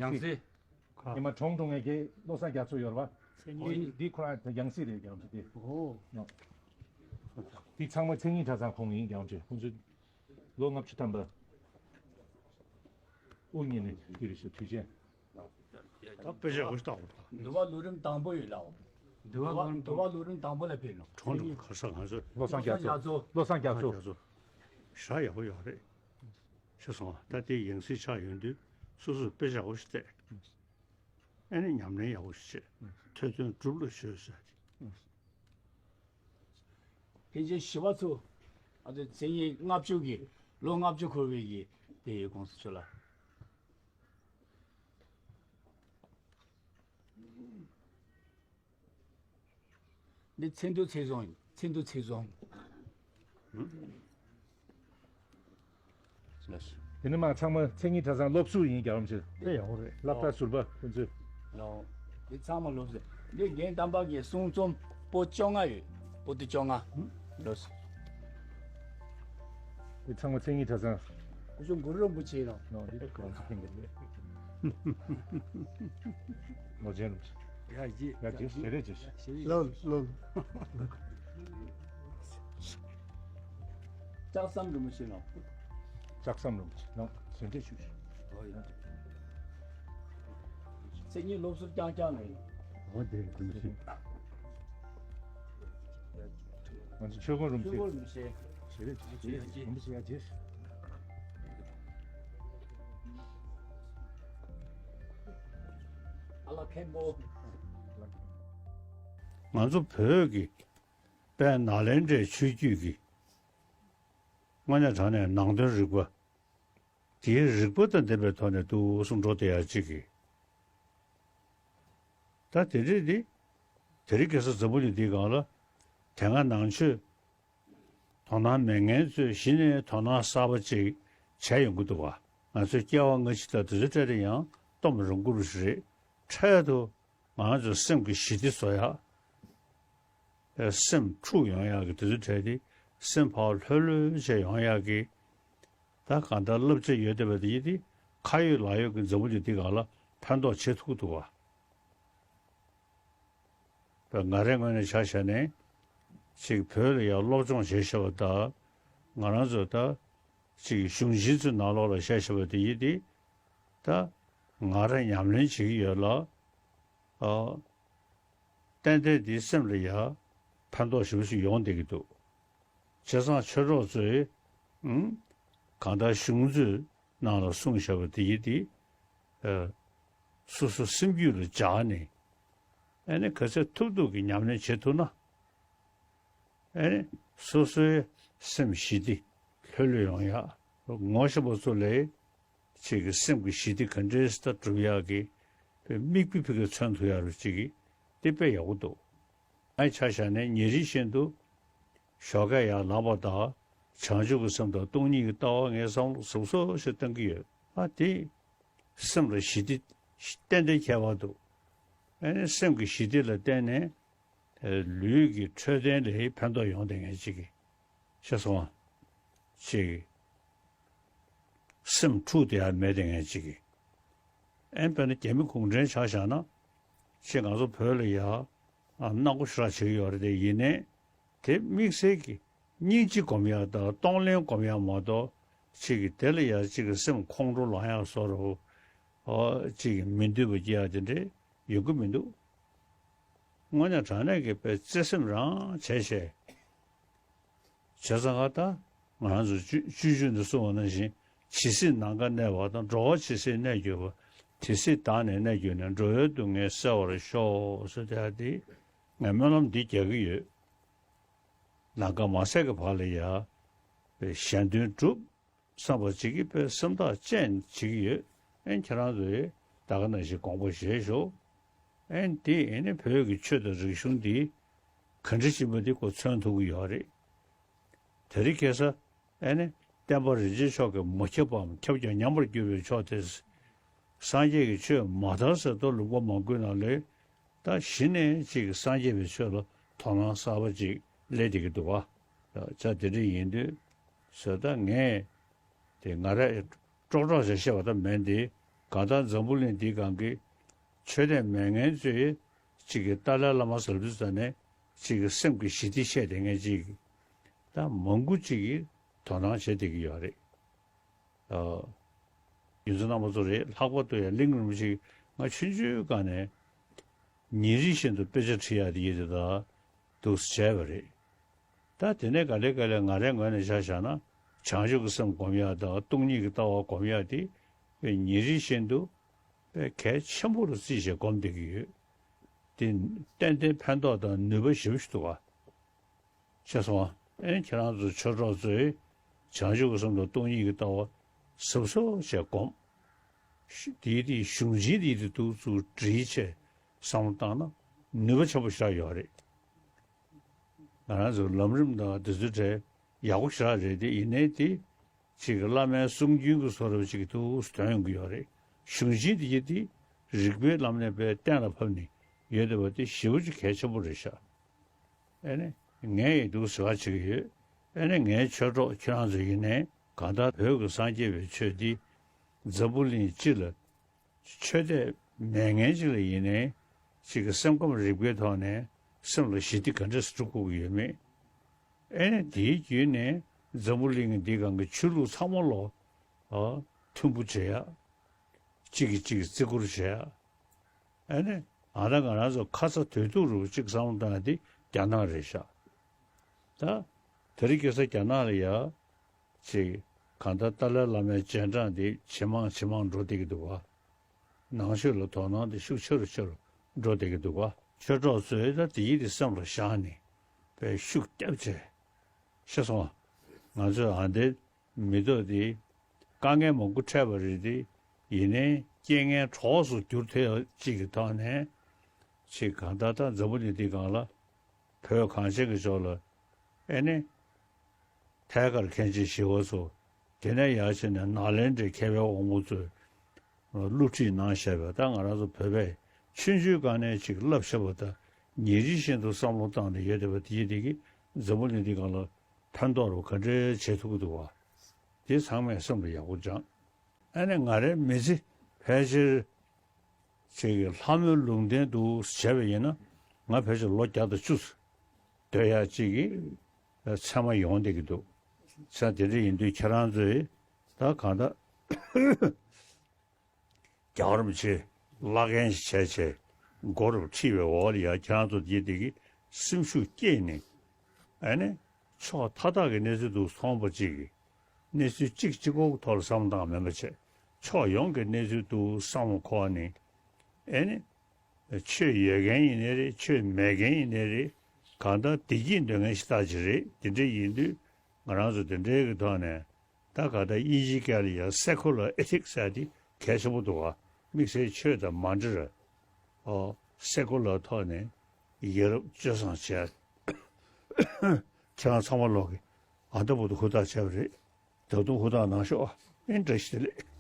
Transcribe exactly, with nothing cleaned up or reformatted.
ཡང་སྲིད། ཉི་མ་གྲོངས་འགྲོ་མཁན་གྱི་བློ་བཟང་རྒྱ་མཚོ་ཡོད་རེད་པ། འདི་འདི་ཁོ་རང་ཡང་སྲིད་རེད་རྒྱ་མཚོ་དེ། འདི་ཚང་མ་མཚན་ཉིད་གྲྭ་ཚང་ཁོང་ཡིན་རྒྱ་མཚོ། ཁོང་ཚོ་ལོ་ལྔ་བཅུ་ཐམ་པ་དབུ་བརྙེས་ནས་འདི་རེད་ཤག་དུས་ཆེན། ད་དཔེ་ཆ་འོ་ཞིག་ལྟ་འོ་ད། འདུལ་བ་ལོ་རིམ་དང་པོ་ཡོད་ལགས། འདུལ་བ་ལོ་རིམ་འདུལ་བ་ལོ་རིམ་དང་པོ་ལ་ཕེབས་ནོ། གྲོངས་འགྲོ་ག་ས་གང་ཚོད། བློ་བཟང་རྒྱ་མཚོ། བློ་བཟང་རྒྱ་མཚོ། ཞག་ཡག་པོ་ཡོད་རེད། ཤེས་སོང་ང་། ད་དེ་ཡང་སྲིད་ཆགས་ཡོང་དུས་སོ་སོས་དཔེ་ཆ་འོ་ཞིག་བལྟས། ཨ་ནི་ཉམས་ལེན་ཡག་པོ་ཞིག་བྱས། ཐོས་དོན་སྒྲུབ་ལ་བྱོས་ཟེར། ཕལ་ཆེར་ཞི་བ་འཚོ། ཨ་ཙི་མཚན་ཉིད་ལྔ་བཅུ་གི་ལོ་ལྔ་བཅུ་འཁོར་བའི་གི་དེ་ཡི་གོང་ས་མཆོག་ལ། འདི་ཚེ་འདུ་ཚེ་བཟང་ཡིན། ཚེ་འདུ་ཚེ་བཟང་། དེ་ནི་མ་ཚང་མ་མཚན་ཉིད་གྲྭ་ཚང་སློབ་ཟུར་ཡིན་རྒྱ་རམ་ཆེ། དེ་ཡག་པོ་རེད། སློབ་གྲྭ་ཟུར་པ་ཁོང་ཚོས། ལོ། འདི་ཚང་མ་ལོབས་ཟེར། འདི་རྒན་དམ་པ་གི་གསུང་རྩོམ་པོ་བཅོ་ལྔ་ཡོད། པོ་ཏི་བཅོ་ལྔ། ལོབས། འདི་ཚང་མ་མཚན་ཉིད་གྲྭ་ཚང་། སྐུ་ཞབས་གུ་རུ་རིན་པོ་ཆེ་ཡིན་ནོ། ནོ་འདི་གོང་ས་མཁན་གྱི་རེད། ལོ་ཆེན་རིན་པོ་ཆེ། ཡ་ཡི། ཡ་ཇེ་ཞེ་རེད་ཇེ་ཞེ། ལོ་ལོ། ལྕགས་ཟམ་རིན་པོ་ཆེ་ནོ། ལྕགས་ཟམ་རིན་པོ་ཆེ་ནོ་ཞེ་འདྲ་ཞུ་ཞུ། ཨོ་ཡ། མཚན་ཉིད་སློབ་ཟུར་རྐྱང་རྐྱང་ནས། འོ་དེ་རེད་དེ་མི་ཤེས། ང་ཚོ་ཆོས་སྐོར་རུམ་ཆེ། ཆོས་སྐོར་རུམ་ཆེ། ཞེ་རེད་ཞེ་རེད་རུམ་ཆེ་ཡ་ཆེ། ཨ་ལ་མཁན་པོ། ང་ཚོ་བོད་ཀྱི་དཔལ་ནཱ་ལེནྡྲའི་ཆོས་བརྒྱུད་ཀྱི་དངོས་གནས་དྲང་གནས་ནང་དོན་རིག་པ། དེའི་རིག་པ་དང་ལྡན་པའི་ཐོག་ནས་འདུག་སེ་འགྲོ་བསྡད་ཡ་གཅིག་གིས། ད་དེ་འདྲས་འདི། དེ་རིང་ཁ་སང་འཛམ་བུ་གླིང་འདིའི་སྒང་ལ། དེ་སྔ་ནང་ཆོས་དོ་སྣང་མེད་མཁན་ཚོས་གཞི་ནས་དོ་སྣང་གསར་པ་ཅིག་བྱས་ཡོང་གི་འདུག་བ། ང་ཚོའི་སྐྱེ་བ་སྔ་ཕྱི་དང་དེ་ཚོའི་གྲས་དེ་ཡང་སྟོང་པ་རང་བཀུར་བ་ཞིག་རེད། འཕྲལ་དུ་ང་ཚོའི་སེམས་ཀྱི་ཞི་བདེ་བཟོ་ཡ། སེམས་འཁྲུག་ཡོང་ཡག་གི་དེ་ཚོའི་གྲས་དེ་སེམས་ཕར་ལྷོད་ལྷོད་བྱས་ཡོང་ཡག་གི། ད་གང་ལྟར་བསླབ་བྱ་ཡོད་བསྡད་པ་དེ་ཡིན་ཏེ། ཁ་ཡོད་ལག་ཡོད་ཀྱི་འཛམ་བུ་གླིང་འདི་སྒང་ལ་ཕན་ཐོགས་བྱེད་ཐུབ་ཀྱི་འདུག་བ། ད་ང་རའི་ངོས་ནས་ཆ་བཞག་ནས་ཅིག་བོད་ལ་ཡང་སློབ་སྦྱོང་བྱེད་ཤེས་པ་དང་། ང་རང་ཚོ་ད་ཅིག་གཞུང་ཆེན་ཚོའི་ནང་ལོགས་ལ་བཤད་ཤེས་པ་དེ་ཡིན་ཏེ། ད་ང་རང་ཉམས་ལེན་བྱེད་ཀྱི་ཡོད་ལ། ཨ། ཏན་ཏན་དེའི་སེམས་ལ་ཡང་ཕན་ཐོགས་ཞེ་པོ་ཞིག་ཡོང་བསྡད་ཀྱི་འདུག་བྱས་ཙང་ཆོས་གྲོགས་ཚོས། ཨང་། གང་ལྟར་གཞུང་ཚོའི་ནང་ལ་གསུངས་བཞག་པ་དེ་ཡིན་ཏེ། ཨ། སོ་སོ་སེམས་རྒྱུད་ལ་འཇགས་ནས། ཨ་ནི་ག་ཚོད་ཐུབ་ཐུབ་ཀྱི་ཉམས་ལེན་བྱེད་ཐུབ་ན། ཨ་ནི་སོ་སོའི་སེམས་ཞི་བདེ་ལྷོད་ལྷོད་ཡོང་ཡག་ངོ་ཤེས་པ་ཚོ་ལས་ཅིག་གི་སེམས་ཀྱི་ཞི་བདེ་ག་འདྲས་ད་སྒྲུབ་ཡག་གི་དཔེ་མིག་དཔེ་ཕ་གིར་མཚོན་ཐུབ་ཡག་རུ་ཅིག་གི་དེ་དཔེ་ཡག་པོ་འདུག་ངའི་ཆ་བཞག་ནས་ཉིན་རེ་བཞིན་དུ་ཞོགས་ཀས་ཡར་ལངས་པ་དང་བྱང་ཆུབ་ཀྱི་སེམས་དང་སྟོང་ཉིད་ཀྱི་ལྟ་བ་ངས་བསམ་བློ་ཟབ་ཟབ་ཞིག་བཏང་གི་ཡོད། ཨ་དེ་སེམས་ལ་ཞི་བདེ་ཏན་ཏན་ཁྱད་པར་འདུག་ཨ་ནི་སེམས་ཀྱི་ཞི་བདེ་ལ་བརྟེན་ནས། ལུས་ཀྱི་འཕྲོད་བསྟེན་ལ་ཕན་ཐོགས་ཡོང་བསྡད་མཁན་ཅིག་གི་ཤེས་སོང་ང་། ཅིག་གི་སེམས་འཁྲུག་བསྡད་ཡ་མེད་བསྡད་མཁན་ཅིག་གི། ཨེ་དཔེར་ན་རྒྱ་མི་གུང་ཁྲན་ཆ་བཞག་ན། ཅིག་ང་ཚོ་བོད་ལ་ཡ་ཨ་སྣང་བ་ཞེ་དྲག་བྱེད་ཀྱི་ཡོད་རེད་དེ། ཡིན་ནའི་དེ་དམིགས་བསལ་གྱི་སྙིང་རྗེ་སྒོམ་ཡ་དང་གཏོང་ལེན་སྒོམ་ཡ་མ་གཏོགས། ཅིག་གི་དེ་ལ་ཡ་ཅིག་གི་སེམས་ཁོང་ཁྲོ་ལངས་ཡ་བཟོ་འདྲ་བོ། ཅིག་གི་མི་འདོད་པ་སྐྱེ་ཡ་དེ་འདྲས་ཡོང་གི་མི་འདུག་དངོས་གནས་དྲང་གནས་ཀྱི་དཔེ་བརྩེ་སེམས་རང་བྱས་བྱས། བྱས་ཙང་ད་ང་རང་ཚོ་སྤྱོད་སྤྱོད་འཇུག་ནས་གསུངས་པ་ནང་བཞིན། ཇི་སྲིད་ནམ་མཁའ་གནས་པ་དང་། འགྲོ་བ་ཇི་སྲིད་གནས་གྱུར་པ། དེ་སྲིད་བདག་ནི་གནས་གྱུར་ནས། འགྲོ་བའི་སྡུག་བསྔལ་སེལ་བར་ཤོག་ཟེར་དེ་ཡ་དེ་ངས་སྨོན་ལམ་འདི་རྒྱག་གི་ཡོད། ནམ་མཁའ་མ་ཟད་ཀྱི་བར་ལ་ཡ་གཞན་དོན་སྒྲུབ་བསམ་པ་ཅིག་གིས་དཔེ་སེམས་ཐག་བཅད་བྱེད་ཀྱི་ཡོད། ཨེ་ཁྱེད་རང་ཚོས་ད་ག་ནང་བཞིན་དགོངས་པ་བཞེས་ཤོག་ཨེ་འདི་ཨེ་ནི་བོད་ཀྱི་ཆོས་དང་རིག་གཞུང་འདི་ག་འདྲ་ཅིག་ཡིན་པ་འདི་ཁོ་མཚོན་ཐུབ་ཀྱི་ཡོད་རེད། དེ་རིང་ཁ་སང་ཨེ་ནི་བསྟན་པ་རིན་ཆེན་མཆོག་གིས་མ་ཁྱབ་པའམ་ཁྱབ་ཀྱང་ཉམས་པར་འགྱུར་བའི་ཕྱོགས་དེ། སངས་རྒྱས་ཀྱི་ཆོས་མ་དར་ཟེར་དུས་ལུང་པ་མང་པོའི་ནང་ལ། ད་གཞི་ནས་ཅིག་སངས་རྒྱས་པའི་ཆོས་ལ་དོ་སྣང་གསར་པ་ཅིག་སླེབས་བསྡད་ཀྱི་འདུག་བ། ད་ཆ་དེ་འདྲ་ཡིན་དུས་ཟེར། ད་ངས་དེ་ང་རས་ཀྲོག་ཀྲོག་བྱས་བཤད་པ་ད་མིན་ཏེ། གང་ལྟར་འཛམ་བུ་གླིང་འདིའི་སྒང་གི་ཆོས་ལྡན་མེད་མཁན་ཚོས་གཅིག་གི་ཏཱ་ལའི་བླ་མ་ཟེར་དུས་ཙ་ནས་གཅིག་གི་སེམས་ཀྱི་ཞི་བདེ་བཤད་བསྡད་མཁན་གཅིག་ད་མང་པོ་གཅིག་གིས་དོ་སྣང་བྱེད་བསྡད་ཀྱི་ཡོད་རེད། ཨ། རྒྱུ་མཚན་རྣམ་པ་ཚོ་རེད། ལྷག་པར་དུ་ཡང་གླིང་རིན་པོ་ཆེ་ང་ཆུང་ཆུང་སྒང་ནས་ཉིན་རེ་བཞིན་དུ་དཔེ་ཆ་ཁྲིད་ཡག་དེ་ཡིན་དེ་དག་འདུག་སེ་བྱས་པ་རེད། ད་དེ་ནས་ག་ལེ་ག་ལེ་ང་རའི་ངོས་ནས་ཆ་བཞག་ན་བྱང་ཆུབ་ཀྱི་སེམས་སྒོམ་ཡག་དང་སྟོང་ཉིད་ཀྱི་ལྟ་བ་སྒོམ་ཡག་དེ་དཔེ་ཉིན་རེ་བཞིན་དུ་དཔེ་གལ་ཆེན་པོ་རུ་བརྩིས་བྱས་སྒོམ་བསྡད་ཀྱི་ཡོད། དེ་ཏན་ཏན་ཕན་ཐོགས་དང་ནུས་པ་ཞེ་པོ་ཞིག་འདུག་ག་ཤེས་སོང་ཨ། ཨེ་ཁྱེད་རང་ཚོ་ཆོས་གྲོགས་ཚོས་བྱང་ཆུབ་ཀྱི་སེམས་དང་སྟོང་ཉིད་ཀྱི་ལྟ་བ་གཟབ་གཟབ་བྱས་སྒོམ། ཤི་དེའི་དེའི་གཞུང་ཆེན་དེའི་དེ་འདུག་ཚུར་བྲིས་བྱས་བསམ་བློ་བཏང་ན་ནུས་པ་ཆེན་པོ་ཞེ་དྲག་ཡོད་རེད། ང་རང་ཚོ་ལམ་རིམ་དང་དེ་ཚོའི་གྲས་ཡག་པོ་ཞེ་དྲག་རེད་དེ། ཡིན་ནའི་དེ་གཅིག་གི་བླ་མའི་གསུང་རྒྱུན་གྱི་བཟོ་འདྲ་ཅིག་འདུག་སེ་ཐོན་ཡོང་གི་ཡོད་རེད། གཞུང་ཆེན་དེ་གྱི་དེ་རིག་པའི་ལམ་ནས་དཔེ་གཏན་ལ་ཕབ་ནས་ཡོད་བསྡད་པ་དེ་ཞེ་པོ་ཅིག་གལ་ཆེན་པོ་རེད་ཤག་ཨེ་ནི་ངས་ཡི་འདུག་ཟེར་བ་བྱེད་ཀྱི་ཡོད། ཨེ་ནི་ངའི་ཆོས་གྲོགས་ཁྱེད་རང་ཚོ་ཡིན་ནའི་གང་ལྟར་བོད་ཀྱི་སངས་རྒྱས་པའི་ཆོས་འདི་འཛམ་བུ་གླིང་སྤྱི་ལ་ཆོས་དད་མེད་མཁན་ཅིག་ལ་ཡིན་ནའི་ཅིག་གི་སེམས་ཁམས་རིག་པའི་ཐོག་ནས་སེམས་ལ་ཞི་བདེ་ག་འདྲས་སེ་སྤྲོད་དགོས་ཀྱི་ཡོད་མེད། ཨེ་ནི་དེའི་བརྒྱུད་ནས་འཛམ་བུ་གླིང་གི་འདི་སྒང་གི་ཆོས་ལུགས་ཚང་མ་ལོ་ཨ་མཐུན་པོ་བྱེད་ཡ། གཅིག་གིས་གཅིག་གི་བརྩི་བཀུར་བྱེད་ཡ། ཨ་ནི་ཨ་ད་ང་རང་ཚོ་ཁ་ཚ་དོད་ཐུག་རུ་གཅིག་བསམ་བློ་བཏང་ཡ་དེ་རྒྱ་ནག་རེད་ཤག་ད་དེ་རིང་ཁ་སང་རྒྱ་ནག་ལ་ཡ་ཅིག་གང་ལྟར་ཏཱ་ལའི་བླ་མའི་རྗེས་འབྲང་དེ་ཇེ་མང་ཇེ་མང་འགྲོ་བསྡད་ཀྱི་འདུག་ག་ནང་ཆོས་ལ་དོ་སྣང་དེ་ཤུགས་ཆེ་རུ་ཆེ་རུ་འགྲོ་བསྡད་ཀྱི་འདུག་ག་ཆོས་གྲོགས་ཚོས་ད་དེ་ཡིད་དེ་སེམས་ལ་བཞག་ནས་དཔེ་ཤུགས་བརྒྱབ་བྱས། ཤེས་སོང་ང་། ང་ཚོས་ཨ་འདི་མི་ཐོག་འདི་དཀའ་ངལ་མང་པོ་འཕྲད་པ་རེད་དེ། ཡིན་ནའི་རྐྱེན་ངན་གྲོགས་སུ་འགྱུར་ཐུབ་ཡག་ཅིག་གི་ཐོག་ནས་ཅིག་གང་ལྟར་ད་འཛམ་བུ་གླིང་འདི་སྒང་ལ་བོད་གངས་ཅན་གྱི་ལྗོངས་ལ་ཨེ་ནི་ཐད་ཀར་མཁན་ཆེན་ཞི་བ་འཚོ། དེ་ནས་ཡར་བྱས་ནས་ནཱ་ལེནྡྲའི་མཁས་པའི་དབང་པོ་ཚོས་སློབ་ཁྲིད་གནང་བཞག་པའི་ད་ང་རང་ཚོ་བོད་པས་ཆུང་ཆུང་སྒང་ནས་ཅིག་བསླབ་བཞག་པ་དང་ཉིན་རེ་བཞིན་དུ་བསམ་བློ་བཏང་ནས་ཡོད་བསྡད་པ་དེ་ཡིན་དེ་གིས་འཛམ་བུ་གླིང་འདི་སྒང་ལ་ཕན་ཐོགས་རུ་ག་འདྲའི་བྱེད་ཐུབ་ཀྱི་འདུག་བ། དེ་ཚང་མས་སེམས་ལ་ཡག་པོ་སྦྱངས། ཨ་ནི་ང་རའི་མི་ཚེ་ཕལ་ཆེར་ཅིག་གི་ལྷ་མོའི་ལུང་བསྟན་དུ་བྱས་པ་ཡིན་ན་ང་ཕལ་ཆེར་ལོ་བརྒྱ་དང་བཅུ་སྡོད་ཡག་ཅིག་གི་མཚན་མ་ཡོང་བསྡད་ཀྱི་འདུག་ས་དེ་འདྲ་ཡིན་དུས་ཁྱེད་རང་ཚོས་ད་གང་ལྟར། རྒྱལ་བ་རིན་པོ་ཆེ་བླ་རྒན་ཞིག་བྱས་བྱས་མགོ་རུ་ཁྲིད་པའི་འོག་ལ་ཡ་ཁྱེད་རང་ཚོ་དེ་དེ་གི་སེམས་ཤུགས་བསྐྱེད་ནས་ཨ་ནི་ཕྱོགས་མཐའ་དག་གི་གནས་ཚུལ་དུ་མཐོང་པ་གཅིག་གི་གནས་ཚུལ་གཅིག་གཅིག་པོ་གི་ཐོག་ལ་བསམ་བློ་བཏང་མིན་པ་བྱས་ཕྱོགས་ཡོངས་ཀྱི་གནས་ཚུལ་དུ་བསམ་བློ་འཁོར་ནས་ཨ་ནི་ཆོས་ཡོད་མཁན་ཡིན་ནའི་རེད། ཆོས་མེད་མཁན་ཡིན་ནའི་རེད། གང་ལྟར་བདེ་སྐྱིད་འདོད་མཁན་ཞིག་ལྟ་ཅི་རེད། དེ་འདྲ་ཡིན་དུས་ང་རང་ཚོ་དེ་འདྲའི་གི་ཐོག་ནས། ད་ག་ད་དབྱིན་ཇིའི་སྐད་ལ་ཡང་སེ་ཁུ་ལར་ཨེ་ཐིག་སི་ཟེར་དེ་གལ་ཆེན་པོ་འདུག་ག་དམིགས་བསལ་ཆོས་དང་མ་འབྲེལ་བའི་ཨོ་སེ་ཁུ་ལར་ཐོག་ནས་ཡ་རབས་སྤྱོད་བཟང་བྱས། ཁྱེད་རང་ཚང་མ་ལོག་གི་ཨ་ད་བུ་དུ་ཧུར་ཐག་བྱས་པ་རེད། ད་དུང་ཧུར་ཐག་གནང་ཤོག་ཨ། ཨེ་བཀྲ་ཤིས་བདེ་ལེགས།